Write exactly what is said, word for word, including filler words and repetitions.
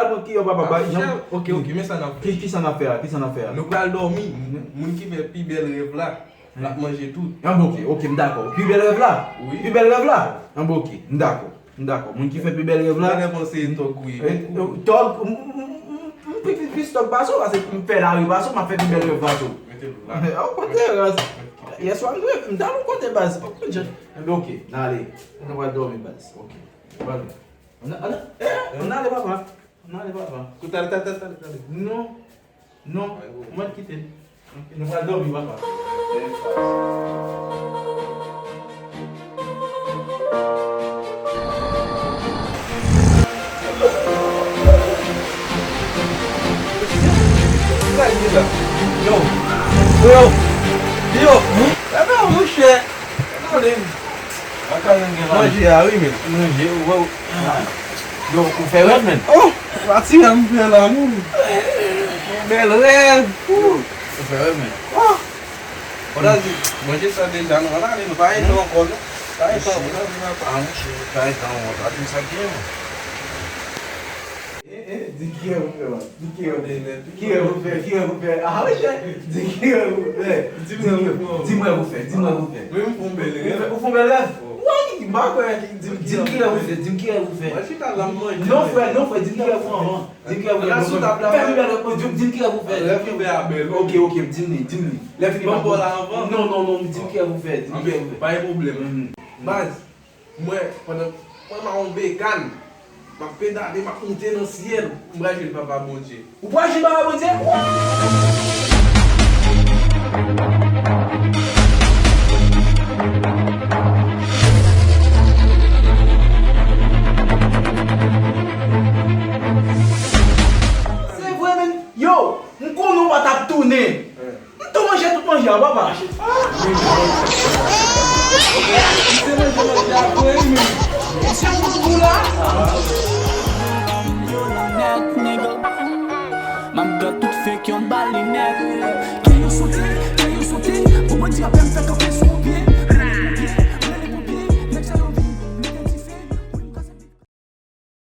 al pran kiyè, papa. Ba, jan, ok, ok, men sa n ap fè. Ki, ki sa n ap fè a? Ki sa n ap fè a? Nou pral dòmi. Moun ki fè pi bèl rèv la, l ap manje tout. An, bon, ok, ok, m dakò. Pi bèl rèv la? Wi. Pi bèl rèv la? An, bon, ok, m dakò. M dakò. Moun ki fè pi bèl rèv la. Mwen panse tòg wi. Eh, tòg, m, m, m, m, m pi, pi, plis tòg pase w, paske m fè lari pase w, m ap fè pi bèl rèv pase w. Mete l la. Okontrè, yèswa m dwe, m t al yon kote baz. Enben, ok, n ale. Nou pral dòmi baz. Ok. Ann ale. Ann ale, eh, ann ale, papa. Ann ale, papa. Kote ale, tale, tale, tale, tale. Non. Non. Mwen kite. Ok, nou pral dòmi, papa. Yo. Yo. Yo. Epa, monchè. Manje a, wi, men. Manje, ou wè. Yo, ou fè rèv, men. Oh, pati a m fè la, non. Bèl rèv. Ou fè rèv, men. Oh. Manje sa deja, nou ann ale, nou pa gen tan ankò, non. Pa gen tan, pa gen tan, pa gen tan, pa gen tan, pa gen tan. Eh, eh, di ki rèv ou fè, man. Di ki rèv. Ki rèv ou fè, ki rèv ou fè. Ah, monchè, di ki rèv ou fè. Di m rèv ou fè, di m rèv ou fè. Mwen m fè yon bèl rèv. Ou fè, ou fè yon bèl rèv? Wi, m pa kwè. Di m, di m ki rèv ou fè, di m ki rèv ou fè. Mwen chita la, m manje. Non, frè, non, frè, di m ki rèv ou fè anvan. Di m ki rèv ou fè. Fè pi bèl rèv, di m, di m ki rèv ou fè. Rèv ou fè a bèl. Ok, ok, di m li, di m li. Lè fini, ban m bò la anvan. Non, non, non, di m ki rèv ou fè, di m ki rèv ou fè. Pa gen pwoblèm. Baz, Mwen, pandan mwen mawon bekan, m ap pedale, m ap moute nan syèl, m pral jwenn Papa Bondye. Ou pral jwenn Papa Bondye? Se vre, men. Yo, m konnen w pa t ap tounen. M tou manje tout manje a, papa. Se manje manje a vre, wi, men. Ou la? Yo nan nèt, nigga. M ap gad tout fake yon bal li nèt. Kè yo sote, kè yo sote. Pou Bondye apèn fè kanpe sou